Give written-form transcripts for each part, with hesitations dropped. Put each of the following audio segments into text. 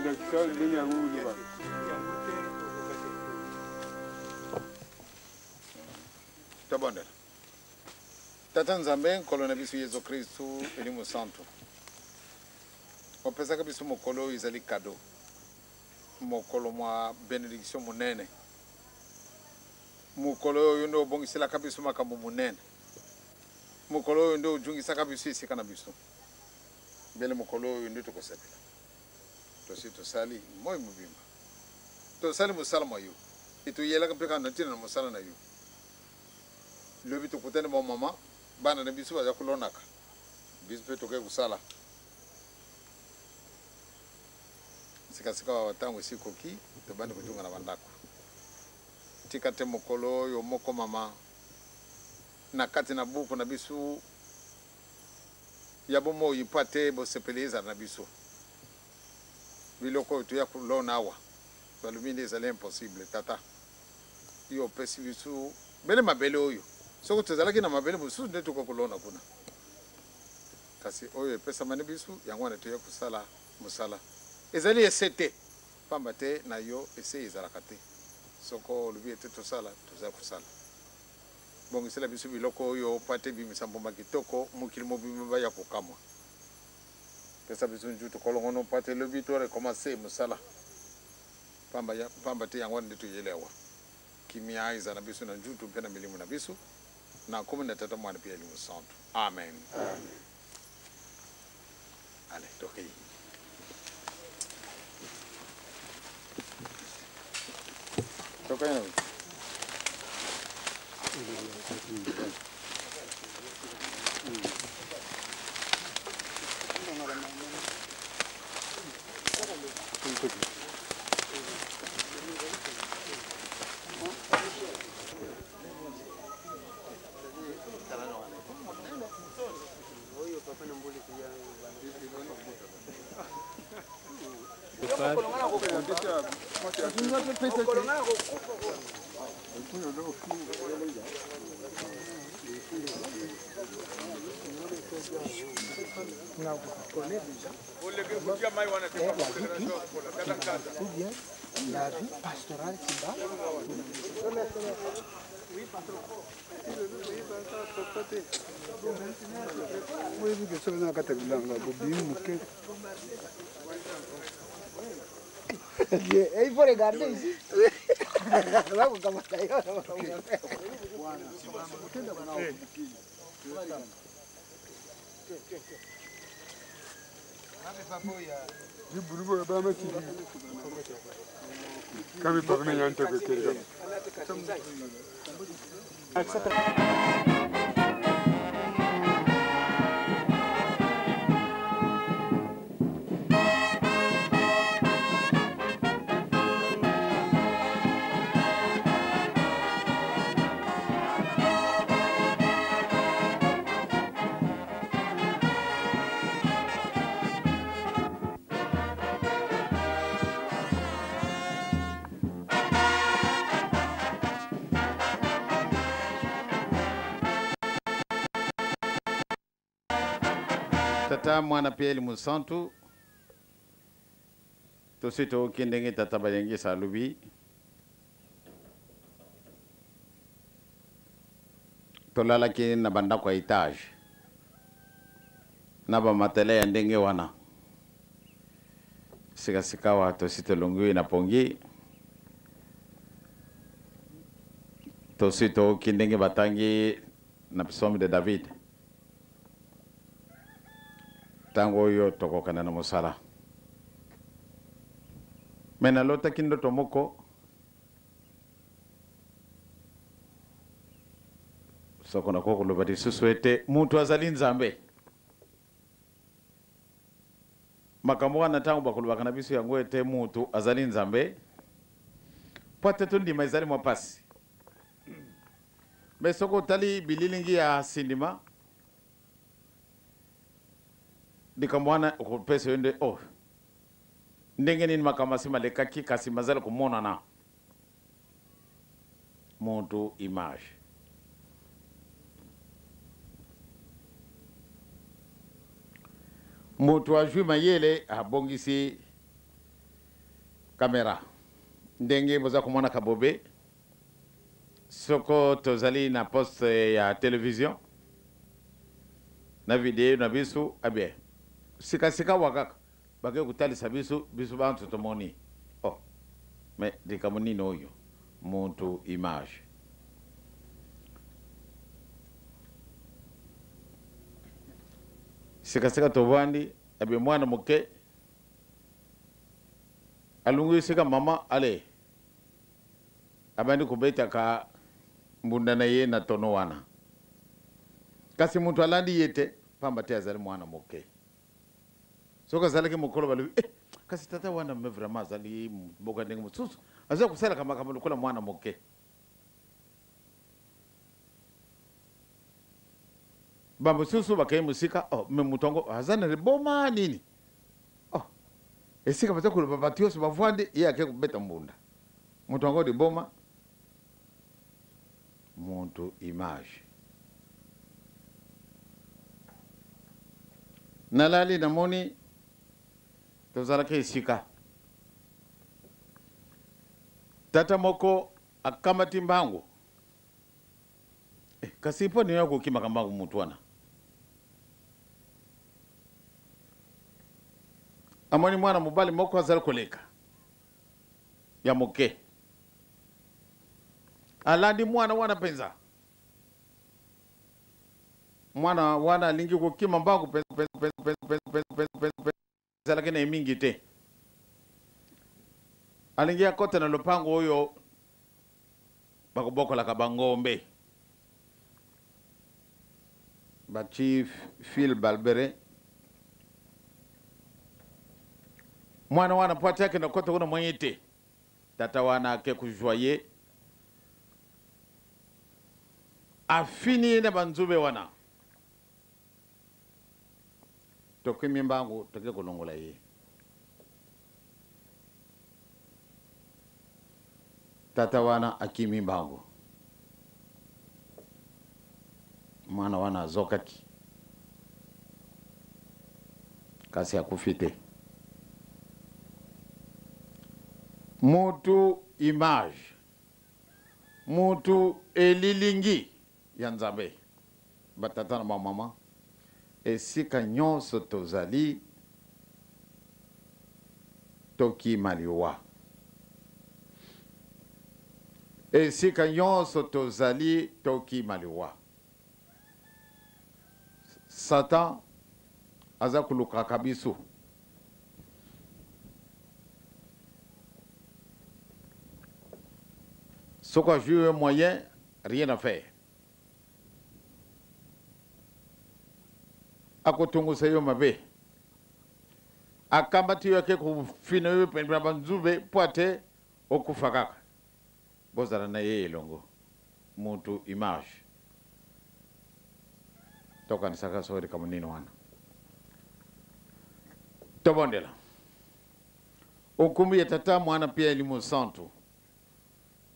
Ndakisa ndenge yango oloba. Tobondela. Tata Nzambe, Nkolo na biso Yezu Kristu, Elimo Santu, opesaka biso mokolo oyo ezali kado, mokolo mwa benediction monene, mokolo oyo nde obongiselaka biso makambo monene, mokolo oyo nde ojungisaka biso esika na biso. Mbele mokolo oyo nde tokosepela. Tosi tosali moi mobimba, tosali mosala mwa yo, etoyelaka mpe kaka na ntina na mosala na yo. Lobi tokutani ba mama, bana na biso baza kolonaka, biso mpe tokei kosala. Sikasika awa ntango esi ekoki, tobandi kojunga na bandako. Tika te mokolo oyo mokomama na kati na buku na biso ya bomoi mpo ate bosepeli ezala na biso. Biloko oyo toya kolona awa, balobi nde ezali impossible. Tata, yo opesi biso bele mabele oyo. Soki tozalaki na mabele mosusu nde tokoki kolona kuna. Kasi oyo epesamani biso, yango wana toya kosala mosala. Ezali ese te, pamba te na yo ese ezalaka te. Soko olobi ete tosala, tozali kosala. Bongisela biso biloko oyo mpo ete ebimisa mbuma kitoko, mokili mobimba baya kokamwa. Pesa biso njutu kolongono mpo ete lobi to recommencer mosala. Pamba, pamba te yango wana nde toyeli awa. Kimia ezala na biso na njutu mpe na milimo na biso. Na nkombo na Tata, Mwana mpe Elimo Santu. Amen. Amen. Allez, tokei. Tokei na biso. Ou bien la vie pastorale qui va. Oyebi ke soki na kati ya bilanga bobimi moke. Il faut regarder ici. Bakokamata yo. Kami papa nyanta ke kere. Tata mwana mpe Elimo Santu, tosi toyoki ndenge tata Bayangisa alobi. Tolalaki na bandako ya etage na bamatele ya ndenge wana. Sikasikawa tosi tolongwi na pongi, tosi toyoki ndenge batangi na psaume de David. Ntango oyo tokokende na mosala. Me nalotaki ndoto moko soko nakoki koloba lisusu ete moto azali Nzambe. Makambo wana ntango bakolobaka na biso yango ete moto azali Nzambe, mpo ate tondima ezali mwa mpasi. Me soki otali bililingi ya sindima, likambo wana okopesa yo nde oh, ndenge nini makambo asi malekaki kasi mazali komonana moto image. Moto azwi mayele abongisi Kamera ndenge boza komona kabobe soko tozali na poste ya television na video na biso abie sikasika wa kaka bake kotalisa biso biso bantu tomoni oh mais likambo nini oyo muntu image sikasika tovandi abie mwana moke alungu esika mama ale abandi kobetaka mbunda na ye na tono wana kasi moto alandi ye te pamba te azali mwana moke soki azalaki mokolo balobi eh, kasi tata wana me vraiment azali mboka ndenge mosusu aza kosalaka makambo lokola mwana moke bamosusu bakei mosika oh, me moto yango aza na liboma nini oh, esika baza koloba bato nyonso bavwandi ye ake kobeta mbunda moto yango liboma moto image nalali namoni tozalaki esika tata moko akamati mbangu eh, kasi mpo nini akokimaka mbangu motu wana amoni mwana mobali moko azali koleka ya moke alandi mwana wana mpenza mwana wana alingi kokima mbangu ezalaki na ye mingi te alingi akɔta na lopango oyo bakobokolaka bangombe batie fil balbere mwana wana mpo ati akenda kota kuna mwenye te tata wana ake kuzwa ye afini ye na banzube wana tokimi mbangu toke kolongola ye tata wana akimi mbangu mwana wana azokaki kasi akufi te mutu image mutu elilingi ya Nzambe. Batata na bamama, esika nyonso tozali, tokima liwa. Esika nyonso tozali, tokima liwa. Satan aza kolukaka biso. Soki azwi moyen, rien à faire. Akotungusa yo mabe. Akamati yo ake kofina yo pene na banzube mpo ate okufa kaka. Bozala na ye elongo. Mutu image. Tokanisaka soki likambo nini wana. Tobondela. Okumbi ya Tata, Mwana mpe ya Elimo Santu.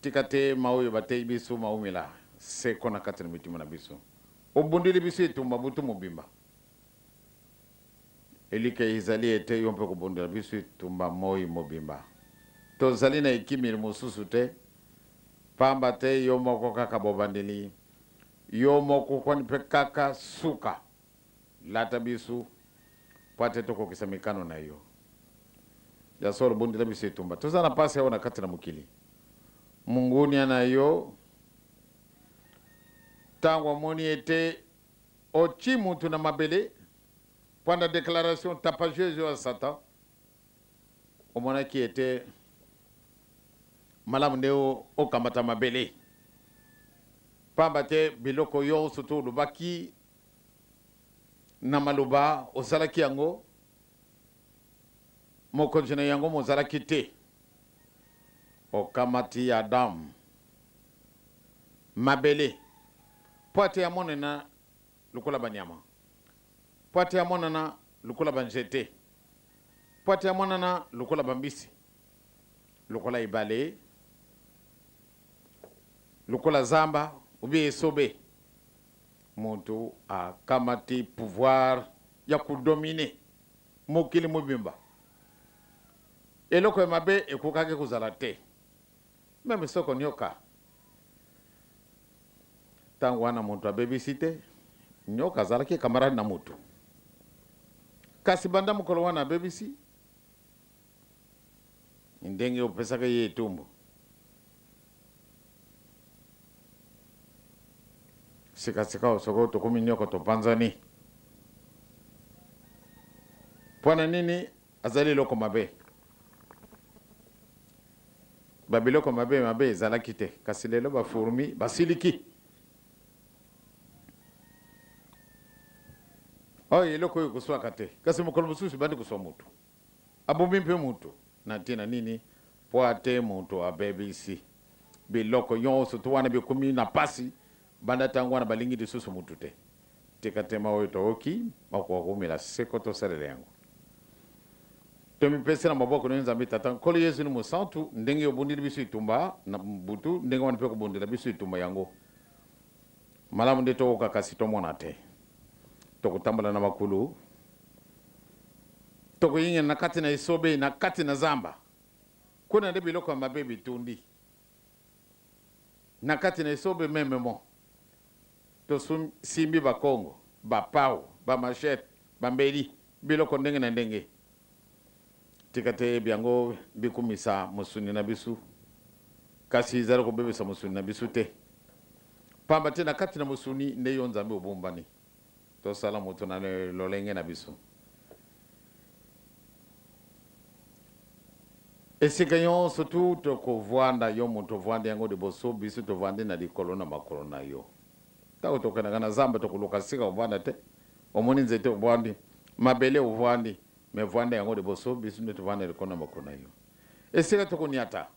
Tika te maoyo bateyi biso maumela seko na kati na mitima na biso. Obundeli biso etumba butu mobimba. Elikya ezali ete yo mpe okobundela biso etumba moi mobimba. Tozali na ekimeli mosusu te, pamba te yo moko kaka bobandeli, yo moko kwani mpe kaka suka. Lata biso mpo ate tokokisa mikano na yo. Ya solo, bundela biso etumba. Toza na pasi awa na kati na mokili. Mongunia na yo, tango amoni ete otii mutu na mabele mpo na declaration tapageuse ya Satan, omonaki ete malamu nde okamata mabele, pamba te biloko yonso to olobaki na maloba osalaki yango, mokonzi na yango mozalaki te. Okamati Adam mabele mpo ate amonana lokola banyama, mpo ate amonana lokola banzete, mpo ate amonana lokola bambisi, lokola ebale, lokola zamba ubie esobe. Mutu akamati pouvoir ya kodomine mokili mobimba. Eloko ya mabe ekokaki kozala te. Meme soko nyoka. Ntango wana moto abebisi te, nyoka azalaki camarade na moto. Kasi banda mokolo wana abebisi, ndenge opesaka ye etumbu. Sikasika soko tokomi nyoka topanzani. Mpo na nini azali eloko mabe? Babiloko mabe mabe ezalaki te, kasi lelo bafourmi basiliki. Oyo eloko oyo koswaka te, kasi mokolo mosusu ebandi koswa motu. Abomi mpe motu na ntina nini? Mpo ate moto abebisi biloko nyonso to wana bikomi na pasi. Banda ntango wana balingi lisusu motu te. Tika tema oyo toyoki makoka koumela seko, tosalela yango. Tomipesi na maboko na yo Nzambe Tata, Nkolo Yezu ni Mosantu, ndenge obundeli biso etumba na butu, ndenge wana mpe kobundela biso etumba yango. Malamu nde tokoka kasi tomona te. Tokotambola na makulu, tokoyingela na kati na esobe, na kati na zamba. Kuna nde biloko ya mabe bitundi. Na kati na esobe mememo tosimbi bakongo, bapau, bamachete, bambeli, biloko ndenge na ndenge. Tika te byango bikumisa mosuni na biso, kasi ezali kobebisa mosuni na biso te. Pamba te na kati na mosuni nde yo Nzambe obombani. Tosala moto na lolenge na biso. Esika nyonso tu tokovwanda, yo moto ovwandi yango liboso, biso tovandi na likolo na makolo na yo. Ntango tokendaka na zamba, tokoluka esika kovanda te. Omoni nzete ovwandi, mabele ovwandi, me vwanda yango liboso, biso nde tovanda likolo na makolo na yo. Esika tokoniata,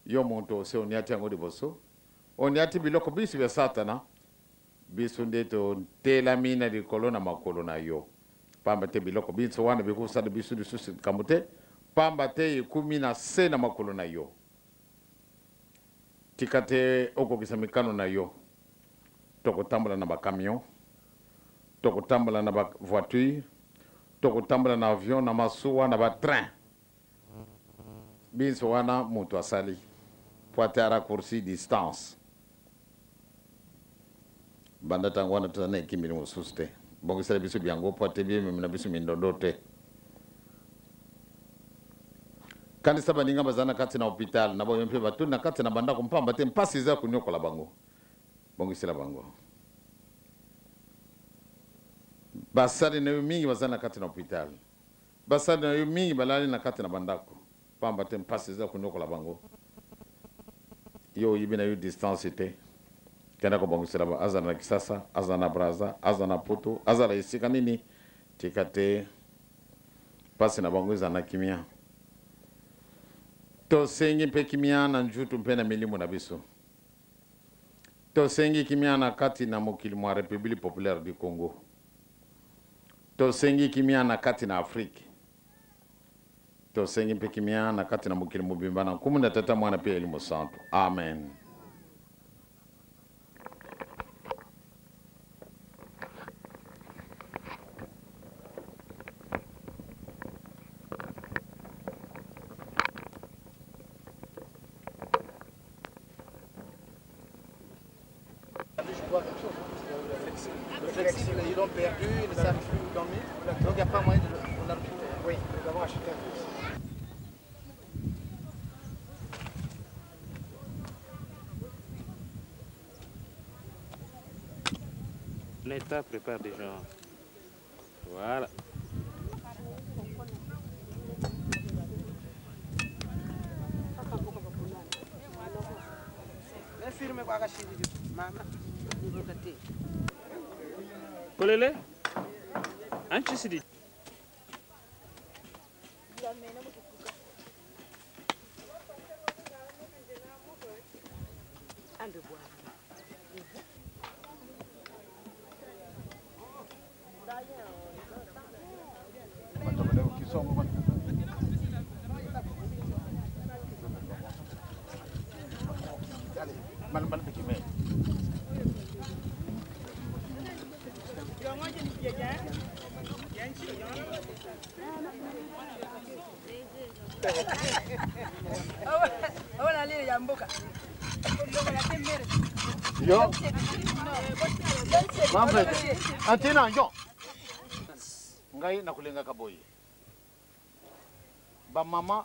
yo moto ose oniati yango liboso, oniati biloko biso bya Satana, biso nde totelami na likolo na makolo na yo. Pamba te biloko binso wana bikosala biso lisusu likambo te, pamba te ekumi na se na makolo na yo. Tika te okokisa mikano na yo. Tokotambola na bacamion, tokotambola na bavoiture, tokotambola na avion, na masuwa, na batrain. Binso wana moto asali po ate araccourci distance. Banda ntango wana toza na ekimeli mosusu te. Bongisela biso byango po ate bimemela biso mindondo te. Kanisa baninga baza na kati na hopital, na boyo mpe batuni na kati na bandako mpamba te mpasi eza konyokola bango. Bongisela bango. Basali na yo mingi baza na kati na hopital. Basali na yo mingi balali na kati na bandako pamba te mpasi eza konyokola bango. Yo oyebi na yo distance te. Kenda kobongisela ba azala na Kisasa, azala na Brazza, azala na Poto, azala esika nini, tika te mpasi na bango ezala na kimia. Tosengi mpe kimia na njutu mpe na milimo na biso. Tosengi kimia na kati na mokili mwa Republique populaire du Congo. Tosengi kimia na kati na Afrique. Tosengi mpe kimia na kati na mokili mobimba na nkumu na Tata, Mwana mpe Elimo Santu. Amen. Flexible, ils l'ont perdu, ils ne savent plus où dormir. Donc il n'y a pas moyen de le, la retrouver. Oui, nous avons acheté un flexible. L'État prépare déjà. Voilà. Kolele? Ancisidi. Yo. Mambe. Antina yo. Ngai nakolingaka boye. Ba mama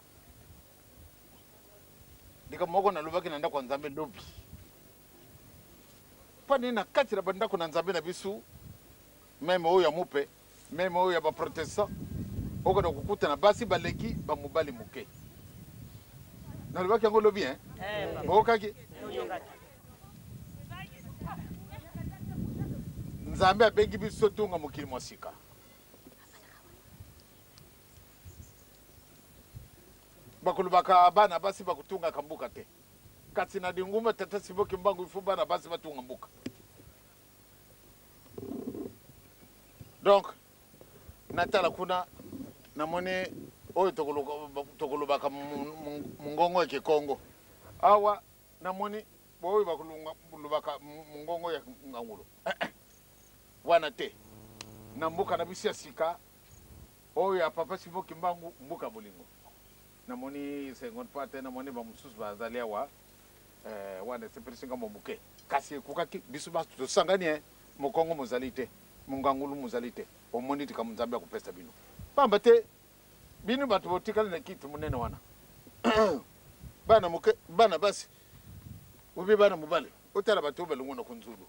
likambo moko nalobaki na ndako ya Nzambe lobi. Mpo nini na kati na bandako na Nzambe na biso meme oyo ya mupe meme oyo ya baprotestant okenda kokutana basi baleki bamobali moke. Nalobaki yango lobi hein? Boyokaki? Nzambe abengi biso tonga mokili mwa sika. Bakolobaka bana basi bakotungaka mboka te. Kasi na lingumba tata Simon Kimbangu il faut bana basi batunga mboka. Donc natala kuna namoni oyo tokolobaka mongongo ya Kikongo. Awa namoni oyo bakolobaka mongongo ya Ngangulu. Wana te. Na mboka na biso ya sika oyo ya papa Simon Kimbangu, mboka bolingo. Namoni seconde fois te, namoni ba mosusu bazali awa. Wana esepelisi nga mwa moke. Kasi ekokaki biso bato tosangani, eh, mokongo mozali te, mongangulu mozali te. Omoni likambo Nzambe akopesa bino. Pamba te bino bato botikali na kiti monene wana. Bana moke, bana basi, obe bana mobali, otala bato oyo balongwa na konzulu.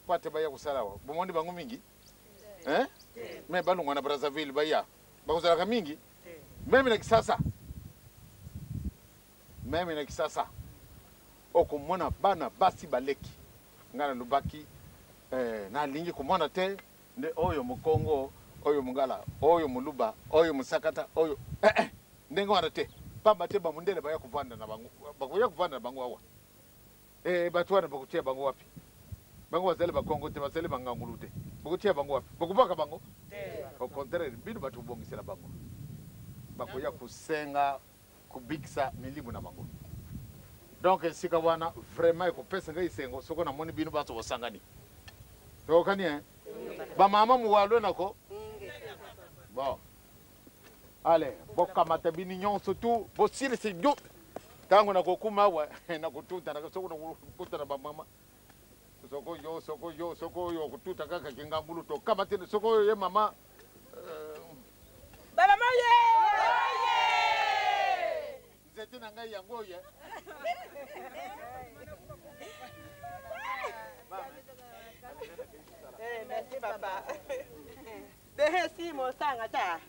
Po ate baya kosala awa. Bomoni bango mingi? Hein? Mais balongwa na Brazzaville baya. Bakozalaka mingi? Meme na Kisasa. Meme na Kisasa. Okomona bana basi baleki. Nga nalobaki nalingi komona te nde oyo mokongo, oyo mongala, oyo moluba, oyo mosakata, oyo ndenge wana te. Pamba te ba mondele baya kovanda na bango, bakoya kovanda na bango awa. Bato wana bakotia bango wapi? Bango bazali ba Kongo te, bazali ba Ngangulu te. Bokotia bango wapi? Bokobwaka bango? Au contraire, bino bato bobongisela bango. Bakoya kosenga kobikisa milimo na bango. Donc esika wana vraiment ekopesa ngai esengo soko namoni bino bato bosangani. Toyokani hein? Ba mama muwalwe nako? Bon. Allez, bokamata bino nyonso tu bosilisi du ntango nakokuma awa nakotuta soko nakokuta na bamama soko yo soko yo soko oyo okotuta kaka kingangulu tokamate soko oyo ye mama bamama ye nzete na ngai yango oyo. Merci papa. Behe si mosanga ta.